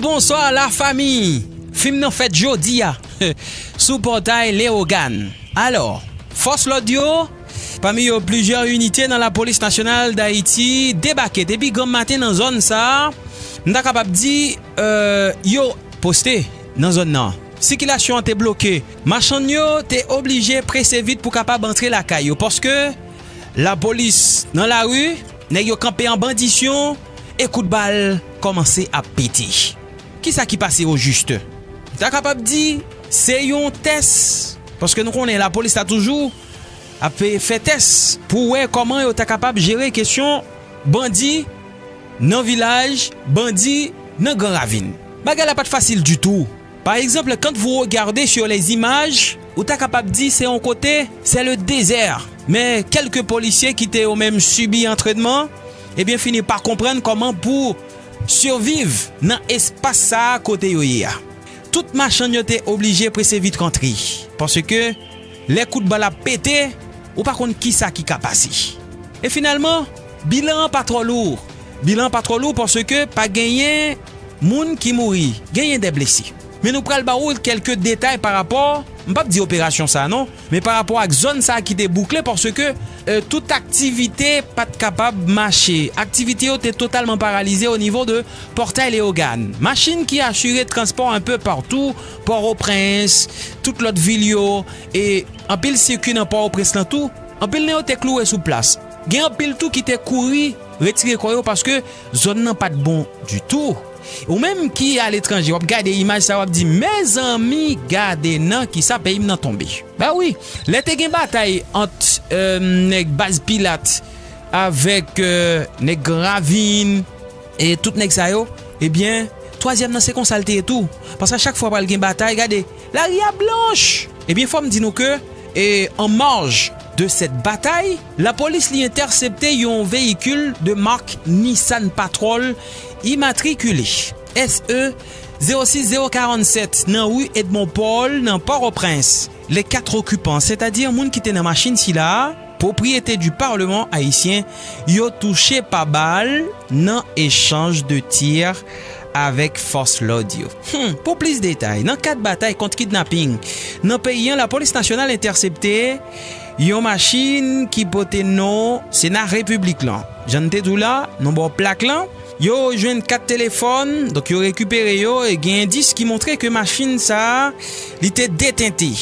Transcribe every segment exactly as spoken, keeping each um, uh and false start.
Bonswa la fami! Fim nan fèt jodi a sou pòtay Leyogàn. Alò, fòs lòd yo, pami yo plizyè inite nan Lapolis Nasyonal Dayiti, debake depi granm maten nan zòn sa a. M ta kapab di, euh, yo poste nan zòn nan. Sikilasyon an te bloke. Machann yo te oblije prese vit pou kapab antre lakay yo, paske lapolis nan lari, nèg yo kanpe an bandisyon e kout bal kòmanse ap pete. Kisa ki pase ojis? M ta kapab di se yon tès, paske nou konnen lapolis la toujou ap fè tès pou wè kòman yo ta kapab jere kesyon bandi nan vilaj, bandi nan Gran Ravin. Bagay la pa t fasil ditou. Par exemple, quand vous regardez sur les images, ou ta kapab di se yon kote, c'est le désert. Men kèlke polisye ki te yo menm sibi antrènman, ebyen fini pa konprann kòman pou siviv nan espas sa a kote yo ye a. Tout machann yo te oblije prese vit rantre, paske lè kout bal ap pete, ou pa konn kisa ki ka pase. E finalman, bilan an pa twò lou. Bilan an pa twò lou paske pa genyen moun ki mouri, genyen de blese. Men nou pral ba ou kèlke detay pa rapò, m p ap di operasyon sa a non, men pa rapò ak zòn sa a ki te boukle paske, euh, tout aktivite pa t kapab mache. Aktivite yo te totalman paralize o nivo de Pòtay Leyogàn. Machin ki asire transpò un peu partout, Pòtoprens, tout lòt vil yo, e anpil sirkwi nan Pòtoprens lan tou, anpil nan yo te klouwe sou plas. Gen anpil tou ki te kouri retire kò yo paske zòn nan pa t bon ditou. Ou menm ki aletranje, w ap gade imaj sa, w ap di, mezanmi, gade nan kisa peyi m nan tonbe. Ba wi, lè te gen batay ant, euh, nèg Baz Pilat avèk, euh, nèg Gran Ravin, e tout nèg sa yo, ebyen, twazyèm nan se konsa l te ye tou. Paske a chak fwa pral gen batay, gade, lari a blanch. Ebyen, fò m di nou ke, e, en marge de cette bataille, lapolis li entèsepte yon veyikil de mak Nissan Patrol imatrikile S E zewo sis zewo karannsèt nan ri Edmond Paul nan Pòtoprens. Les quatre occupants, sètadi moun ki te nan machin sila a, pwopriyete di Parleman ayisyen, yo touche pa bal nan echanj de tir avèk fòs lòd yo. Hmm, pou plis detay, nan kad batay kont kidnaping nan peyi an, lapolis nasyonal entèsepte yon machin ki pote non Sena Repiblik lan. Jan n te di w la, nou ba w plak lan. Yo jwenn kat telefòn, donk yo rekipere yo e gen endis ki montre ke machin sa a, li te detente.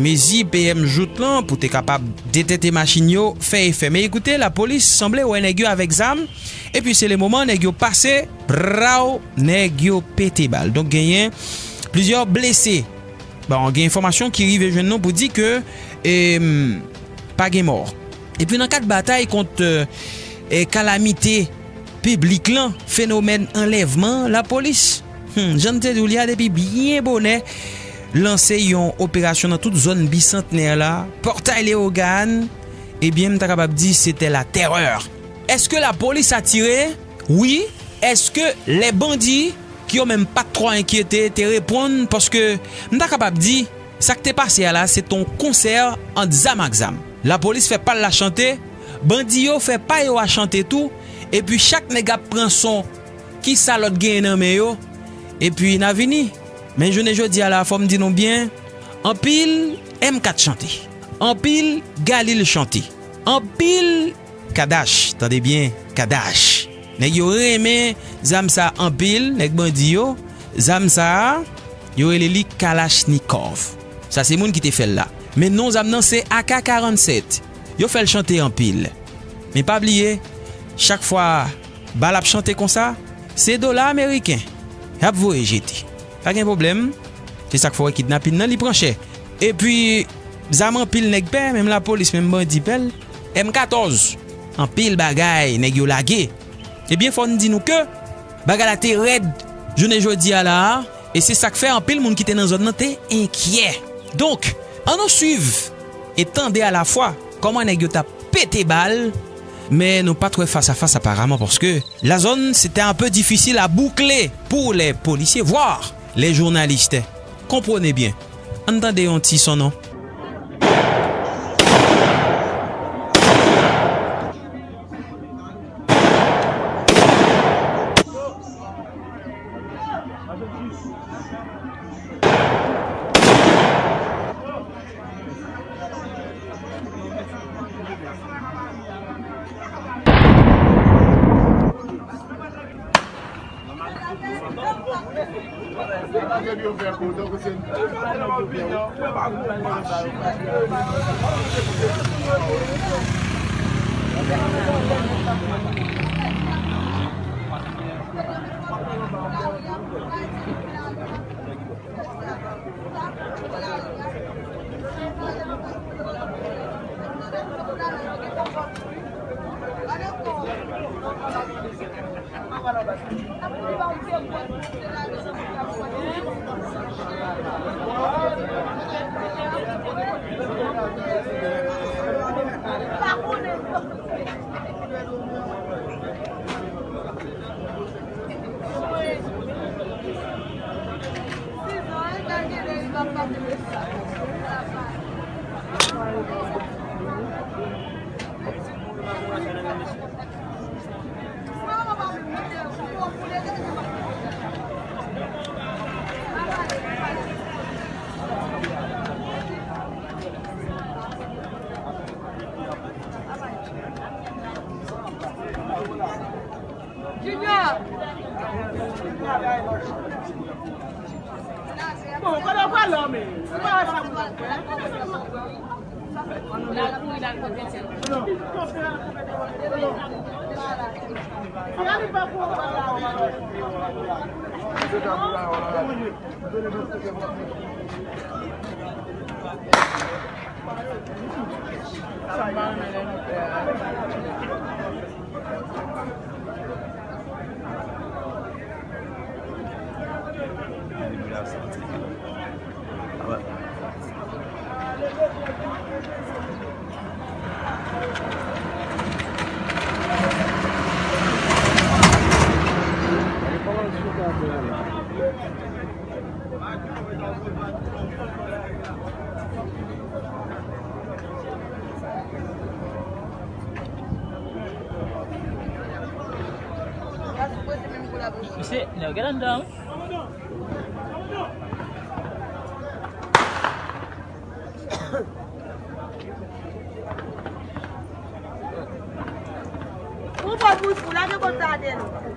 Mezi P M jout lan pou te kapab detente machin yo fè efè. Men ekoute, lapolis sanble wè nèg yo avèk zam, epi se le moman nèg yo pase, braw, nèg yo pete bal. Donk genyen plizyè blese. Bon, gen enfòmasyon ki rive jwenn nou pou di ke, em, pa gen mò. Epi nan kad batay kont, e, kalamite piblik lan, fenomèn anlèvman, lapolis, hmm, jan n te di w li a, depi byen bonè, lanse yon operasyon nan tout zòn Bisantnè la, Pòtay Leyogàn, ebyen, m ta kapab di se te la terreur. Èske lapolis a tire? Wi. Èske lè bandi, ki yo menm pa t twò enkyete, te reponn? Paske m ta kapab di, sa k te pase a la, se t on konsè ant zam ak zam. Lapolis fè pa l la chante, bandi yo fè pa yo a chante tou, epi chak nèg ap pran son, kisa lòt genyen nan men yo, epi n a vini. Men jounen jodi a la, fò m di nou byen, anpil M kat chante, anpil Galil chante, anpil Kadash, tande byen, Kadash. Nèg yo renmen zam sa anpil, nèg bandi yo. Zam sa a, yo rele li Kalachnikov. Sa se moun ki te fè l la. Men non zam nan se A K karannsèt. Yo fè l chante anpil. Men pa bliye, chak fwa bal ap chante konsa, se dola ameriken y ap voye jete. Pa gen pwoblèm. Se sa k fè w wè kidnapin nan, li pran chè. Epi, zam anpil nèg pè, menm lapolis, menm bandi pè l. M katòz, anpil bagay nèg yo lage. Ebyen, fò n di nou ke bagay la te rèd jounen jodi a la a, e se sa k fè anpil moun ki te nan zòn nan te enkyè. Donk, ann nou swiv e tande alafwa kòman nèg yo t ap pete bal, men nou pa t wè fas a fas aparaman, paske la zone, c'était un peu difficile à boucler pour les policiers, voire les journalistes. Konprann byen. Ann tande yon ti son non. Junior! Bon, kote w pral la, men? Se pa sa pou w fè. L al kouri, l al pran tenten. Mesye, nèg yo anndan wi. Ou bon pou ou, lage bòt sa atè non.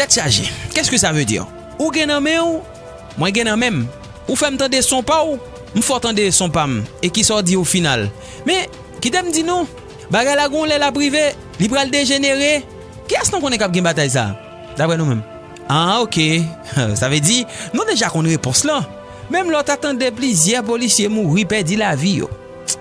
Tèt chaje. Qu'est-ce que ça veut dire? Ou gen nan men w, mwen gen nan men m. Ou fè m tande son pa w, m fè w tande son pa m. E kisa w di o final? Men, kite m di nou, bagay la gon lè l ap rive, li pral dejenere. Kiyès nou konnen k ap gen batay sa a, daprè nou menm? Ah, ok. Sa vle di, nou deja konn repons lan. Menm lè w ta tande plizyè polisye mouri, pèdi lavi yo.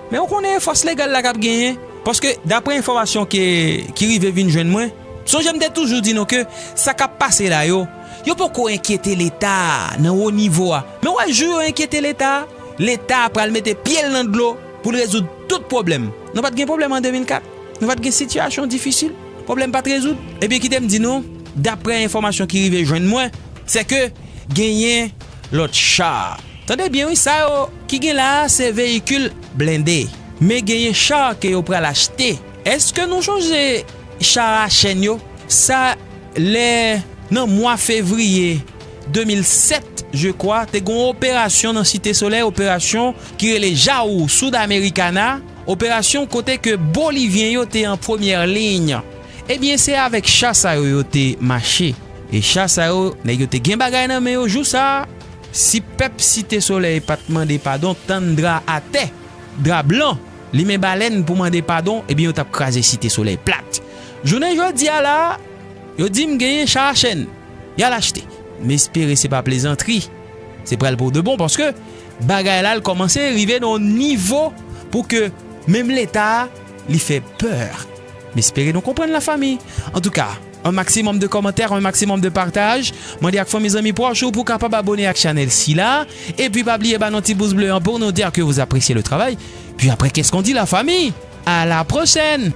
Men ou konnen fòs legal la k ap genyen. Paske, daprè enfòmasyon ke, ki rive vin jwenn mwen, sonje m te toujou di nou ke sa k ap pase la yo, yo poko enkyete Leta nan wo nivo a. Men w wè jou yo enkyete Leta, Leta pral mete pye l nan dlo pou l rezoud tout pwoblèm. Nou pa t gen pwoblèm an de mil kat. Nou pa t gen sitiyasyon difisil. Pwoblèm pa t rezoud. Ebyen, kite m di nou, daprè enfòmasyon ki rive jwenn mwen, se ke genyen lòt cha. Tande byen wi, sa yo ki gen la a, se veyikil blende. Men genyen cha ke yo pral achte. Èske nou sonje cha a chèn yo? Sa lè nan mwa fevriye de mil sèt, je kwa, te gen yon operasyon nan Site Solèy, operasyon ki rele Jaou Sudamericana, operasyon kote ke Bolivyen yo te an premyè liy. Ebyen, se avèk cha sa yo yo te mache. E cha sa yo, nèg yo te gen bagay nan men yo jou sa a. Si pèp Site Solèy pa t mande padon, tann dra atè, dra blan, limen balèn pou mande padon, ebyen, yo t ap kraze Site Solèy plat. Jounen jodi a la, yo di m genyen cha a chèn. Y al achte. M espere se pa plezantri. Se pral pou de bon, paske bagay la, l kòmanse rive nan yon nivo pou ke menm Leta a, li fè pè. M espere nou konprann, lafanmi. Antouka, un maximum de kòmantè, un maximum de pataj. Mande ak fanmi, zanmi, pwòch ou pou kapab abone ak chanèl sila. Epi pa bliye ba nou ti pous ble an pou nou di ke vous appréciez le travail. Puis après, qu'est-ce qu'on dit, la famille? À la prochaine!